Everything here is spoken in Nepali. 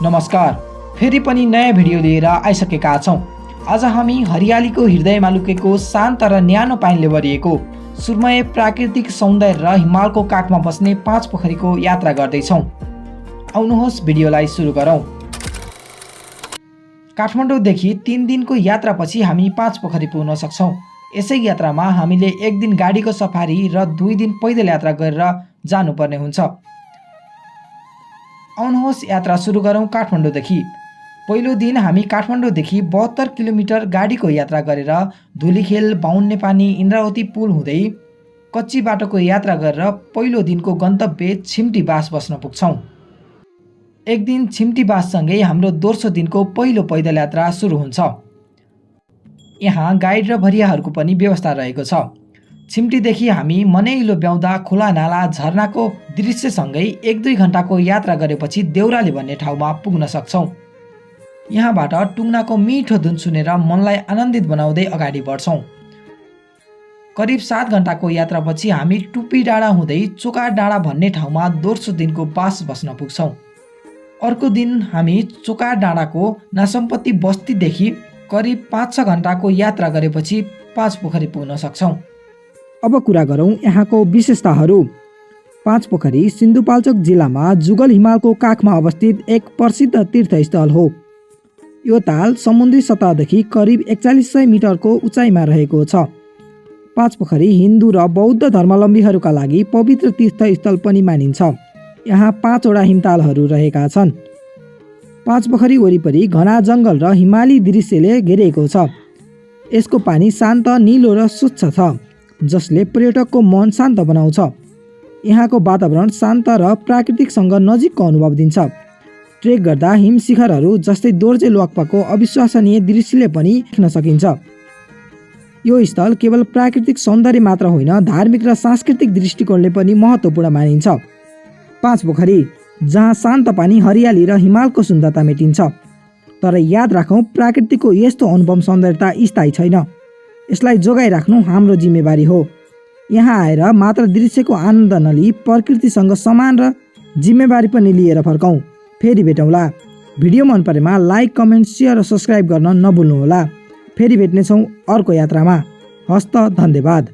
नमस्कार, फेरि पनि नयाँ भिडियो लिएर आइसकेका छौँ। आज हामी हरियालीको हृदयमा लुकेको शान्त र न्यानो पानीले भरिएको सुरमय प्राकृतिक सौन्दर्य र हिमालको काखमा बस्ने 5 पोखरीको यात्रा गर्दैछौँ। आउनुहोस् भिडियोलाई सुरु गरौँ। काठमाडौँदेखि 3 दिनको यात्रापछि हामी 5 पोखरी पुग्न सक्छौँ। यसै यात्रामा हामीले 1 दिन गाडीको सफारी र 2 दिन पैदल यात्रा गरेर जानुपर्ने हुन्छ। आउनुहोस् यात्रा सुरु गरौँ काठमाडौँदेखि। पहिलो दिन हामी काठमाडौँदेखि 72 किलोमिटर गाडीको यात्रा गरेर धुलीखेल, बाहुन्नेपानी, इन्द्रावती पुल हुँदै कच्ची बाटोको यात्रा गरेर पहिलो दिनको गन्तव्य छिम्टीबास बस्न पुग्छौँ। एक दिन छिम्टीबाससँगै हाम्रो दोस्रो दिनको पहिलो पैदल यात्रा सुरु हुन्छ। यहाँ गाइड र भरियाहरूको पनि व्यवस्था रहेको छ। छिम्टीदेखि हामी मनैलो ब्याउँदा खोला नाला झरनाको दृश्यसँगै 1-2 घन्टाको यात्रा गरेपछि देउराली भन्ने ठाउँमा पुग्न सक्छौँ। यहाँबाट टुङ्नाको मिठो धुन सुनेर मनलाई आनन्दित बनाउँदै अगाडि बढ्छौँ। करिब 7 घन्टाको यात्रापछि हामी टुप्पी डाँडा हुँदै चोकार डाँडा भन्ने ठाउँमा दोस्रो दिनको बास बस्न पुग्छौँ। अर्को दिन हामी चोकार डाँडाको नासम्पत्ति बस्तीदेखि करिब 5-6 घन्टाको यात्रा गरेपछि 5 पोखरी पुग्न सक्छौँ। अब कुरा गरौँ यहाँको विशेषताहरू। 5 पोखरी सिन्धुपाल्चोक जिल्लामा जुगल हिमालको काखमा अवस्थित एक प्रसिद्ध तीर्थस्थल हो। यो ताल समुद्री सतहदेखि करिब 4100 मिटरको उचाइमा रहेको छ। 5 पोखरी हिन्दू र बौद्ध धर्मावलम्बीहरूका लागि पवित्र तीर्थस्थल पनि मानिन्छ। यहाँ 5 वटा हिमतालहरू रहेका छन्। 5 पोखरी वरिपरि घना जङ्गल र हिमाली दृश्यले घेरिएको छ। यसको पानी शान्त, निलो र स्वच्छ छ, जसले पर्यटकको मन शान्त बनाउँछ। यहाँको वातावरण शान्त र प्राकृतिकसँग नजिकको अनुभव दिन्छ। ट्रेक गर्दा हिम शिखरहरू जस्तै दोर्जे लोक्पाको अविश्वसनीय दृश्यले पनि देख्न सकिन्छ। यो स्थल केवल प्राकृतिक सौन्दर्य मात्र होइन, धार्मिक र सांस्कृतिक दृष्टिकोणले पनि महत्त्वपूर्ण मानिन्छ। 5 पोखरी जहाँ शान्त पानी, हरियाली र हिमालको सुन्दरता मेटिन्छ। तर याद राखौँ, प्राकृतिकको यस्तो अनुपम सौन्दर्यता स्थायी छैन। यसलाई जोगाइराख्नु हाम्रो जिम्मेवारी हो। यहाँ आएर मात्र दृश्यको आनन्द नलिई प्रकृतिसँग समान र जिम्मेवारी पनि लिएर फर्कौँ। फेरि भेटौँला। भिडियो मन परेमा लाइक, कमेन्ट, सेयर र सब्सक्राइब गर्न नभुल्नुहोला। फेरि भेट्नेछौँ अर्को यात्रामा। हस्त, धन्यवाद।